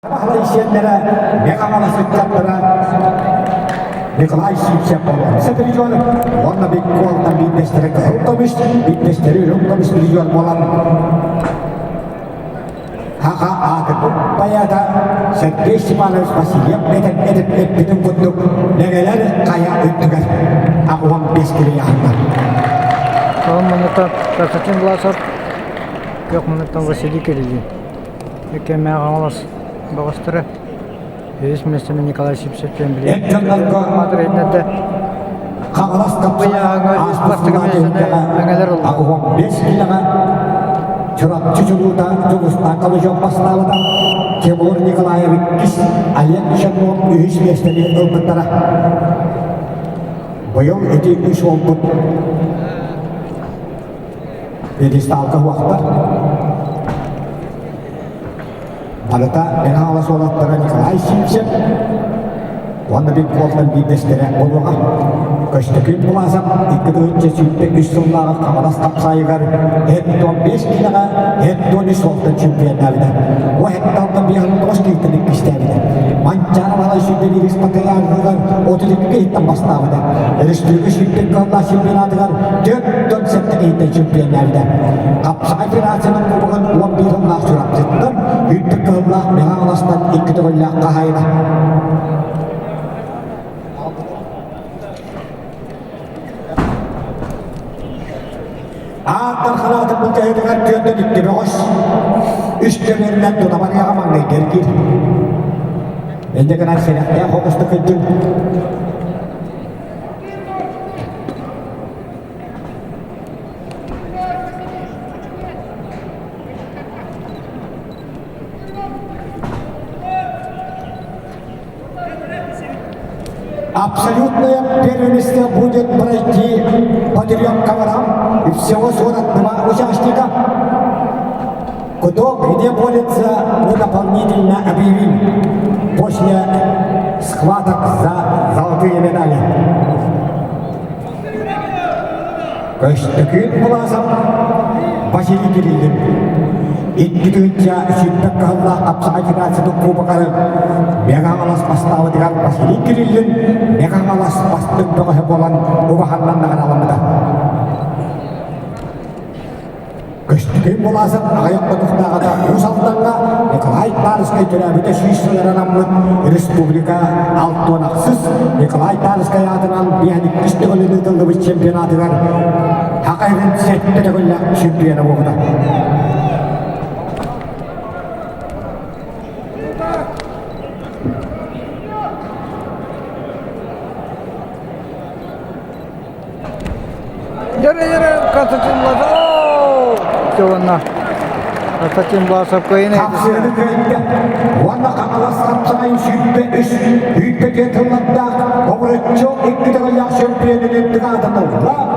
Баһылай сиэннэрэ Мегаҕалас ыччаттара Николай Сивцев боруонса призер уонна Биккуолтан биирдэстэрэ кыһыл көмүс, биирдэстэрэ үрүҥ көмүс призер буолан Хаха аатырбыт поэта Сергей Степанович Васильев этэн эппитин курдук Мэҥэлэр хайа үрдүгэр 85 килийааннар. Ол муннуктан Константин Власов, күөх муннуктан Василий Кириллин. Иккиэммээх Хаҥалас бөҕөстөрө үһүс миэстэни Николай Сивцев диэн билигин Эр дьоннорго маатырыйнарда Хаҥалас Ыйааһыҥҥа үс ааспыт бастакы миэстэни Мэҥэлэр ылла. 85 киилэҕэ Чурапчы чулуута Дьулустаан Калыжов бастаабыта. Тимур Николаев иккис, Олег Чернов үһүс миэстэни ылбыттара. Быйыл ити үс уолбут пьедесталга уохтар. Барыта Мэҥэ уолаттара Николай Сивцев уонна Биккуолтан биирдэстэрэ буолуоҕа. Көстөкүүн Булаасап 2023 сыллааҕы Хаҥалас хапсаайыгар 75 киилэҕэ 73 уолтан чемпионнаабыта. О хетталтан 59 киилэттэн иккистээбитэ. Манчаары Баһылай сүүрдэ биир Патриархыгар 32 киһиттэн бастаабыта. Өрөспүүбүлүкэ сүүрдэ кыаллаах чемпионатыгар 47 киһиттэн чемпионнаабыта. Хапсаҕай федерациянын кубогын 11 сыллаах Чурапчыттан, үрдүк кыһыллаах Мэҥэ Хаҥаластан икки төгүллээх хаһаайына. Ааттар хараатын былдьаһыытыгар түөртэн икки бөҕөс, үс көмүөлүнэн тута барыаҕа маҥнайгы эргиир. Инньэ гынан сэрэхтээх оҕустук сылдьыҥ. Абсолютное первенство будет пройти по трем коврам и всего 42 участника. Кто где борется, мы дополнительно объявим после схваток за золотые медали. Көстөкүүн Буласов, Василий Кириллин. Икки тыһыынча сүүрбэ кыһыллаах хапсаҕай федерациятын кубогар Мэҥэ-Хаҥалас бастаабытыгар Василий Кириллин Мэҥэ-Хаҥалас бастыҥ бөҕөһө буолан убаһаннан наҕарааламмыта. Көстөкүүн Буласов аҕыйах хонуктааҕыта Уус Алдаҥҥа Николай Тарскай төрөөбүтэ сүүс сылыгар анаммыт республика 66 Николай Тарскай аатынан биэһэн төгүлүн ыытыллыбыт чемпионатыгар Саха сирин сэттэ төгүллээх чемпиона буолбута. Yere yere Konstantin Власов! Уонна Константин Власов кыайын Хапсыаны кыайда уонна Хаҥалас хапсаҕайын 23 сүүрбэ тыллардаах оборотчу икки төгүллээх чемпионун үрдүк аатын ылла.